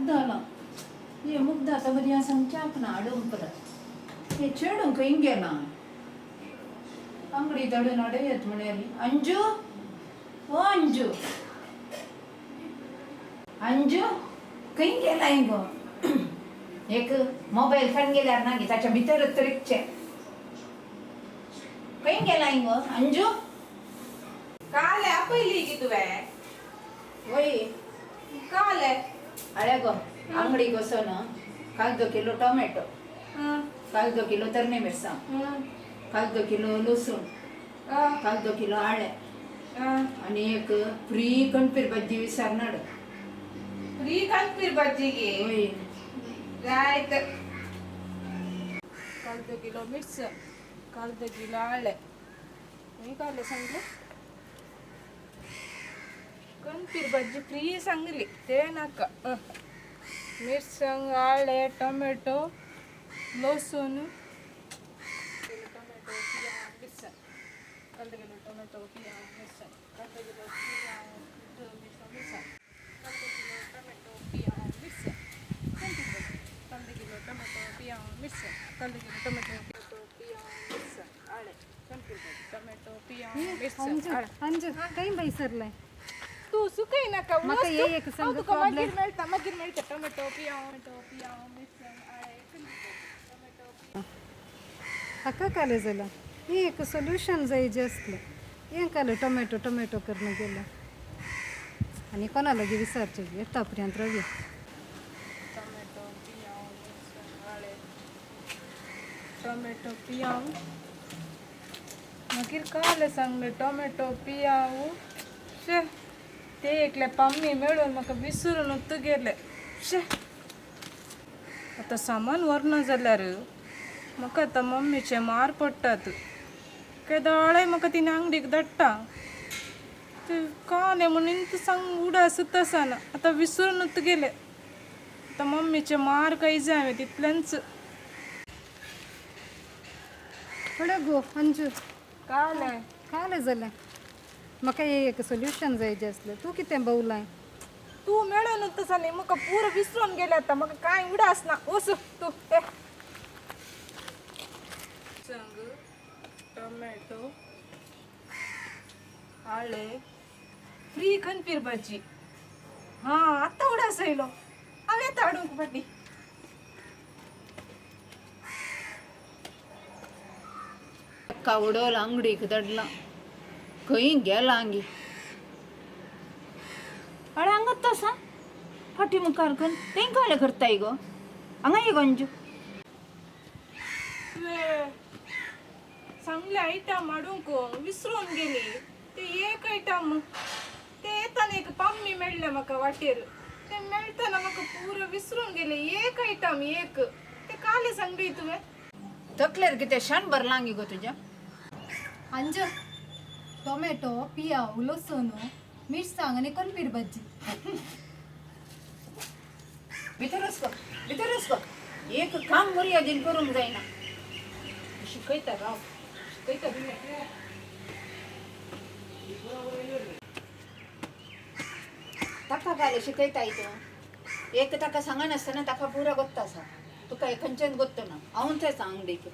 मुग्धाला हे मुग्ध आतां बरी आसा सांगच्याक ना हाडूंक परत हे चेडूं खंय गेलां अंगडी धाडून हाडयत म्हळ्यार अंजू ओ अंजू अंजू खंय गेलाय गो एक मोबायल खाण गेल्यार ना गे ताच्या भितरच रिगचें खंय गेलाय गो अंजू काल आपयली की तुवें वय काल अळे गो अंगडीक वचोन काल किलो टोमॅटो काल किलो तरणे मिरसांग काल किलो लसूण काल किलो आळे आणि एक फ्री कणपीर भाजी विसरनाड फ्री कणपीर भाजी गे वय रायत काल किलो मिरसांग काल किलो आळे मी काल सांगले कणपीर भाजी फ्री सांगली ते नाका मिरसांग आळे टोमॅटो लसूण टोमॅटो पियाव मिरसांग अर्धा किलो टोमॅटो पियाव मिरसांग अर्धा किलो पियाव मिरसांग अर्धा किलो टोमॅटो पियाव मिरसांग अर्धा किलो टोमॅटो पियाव मिरसांग अर्धा किलो टोमॅटो पियाव मिरसांग आळे टोमॅटो पियाव मिरसांग आळे अंजू काही बाई सरलंय तू सुकय नका म्हाका हे एक सांग तुका problem. मागीर मेळटा मागीर मेळटा टोमॅटो पियाव टोमॅटो पियाव मिरसांग आळे टोमॅटो हाका काले जाला ही एक सोल्युशन जाय जे असलें हें काल टोमॅटो टोमॅटो करून गेलें आनी कोणा लागीं विचारचें येता पर्यंत रावया. टोमॅटो पियाव मिरसांग आळे टोमॅटो पियाव मागीर काले सांगलें टोमॅटो पियाव शे ते एकले पम्मी मेळून म्हाका विसरून गेले शे आतां सामान व्हरना जाल्यार म्हाका आतां मम्मीचे मार पडटात केदोळे म्हाका तिणें आंगडीक धाडटा ते काले म्हणून सांग उडास आसना आतां विसरूनच गेले आतां मम्मीचे मार काय जाय हांवें तितलेंच. पळय गो अंजू काले काले जालें म्हाका हे एक सोल्युशन जाय जे आसलें तूं कितें बवलाय. तूं मेळून तसा न्ही म्हाका पुरो विसरून गेले आतां म्हाका कांय उडास ना वच तूं ए सांग टोमॅटो आळे फ्री खनपीर भाजी हां आतां उडास येयलो हांव येता हाडूंक फाटीं. कावडोल अंगडीक धाडलां खंय गेलां आंगी अळे हांगाच आसा फाटी मुखार करून तें काले करताय गो हांगा ये गो अंजू. तुवें सांगले आयटम हाडूंक विसरून गेली ते एक आयटम ते येताना एक पम्मी मेळ्ळें म्हाका वाटेर ते मेळटना म्हाका पुरो विसरून गेले एक आयटम एक ते काले सांगली तुवें. तकलेर कितें शेण भरलां आंगी गो तुज्या. अंजू टोमॅटो पियाव लसूण मिरसांग आनी कोलबीर भाजी. भितरच गो भितरच गो एक काम मर्यादीन करूंक जायना शिकयता राव शिकयता. ताका काले शिकयता तूं एक ताका सांगनासतना ताका पुरो गोत्ता आसा तुका खंयच्यान गोत्तो ना हांवूच आसा आंगडीक.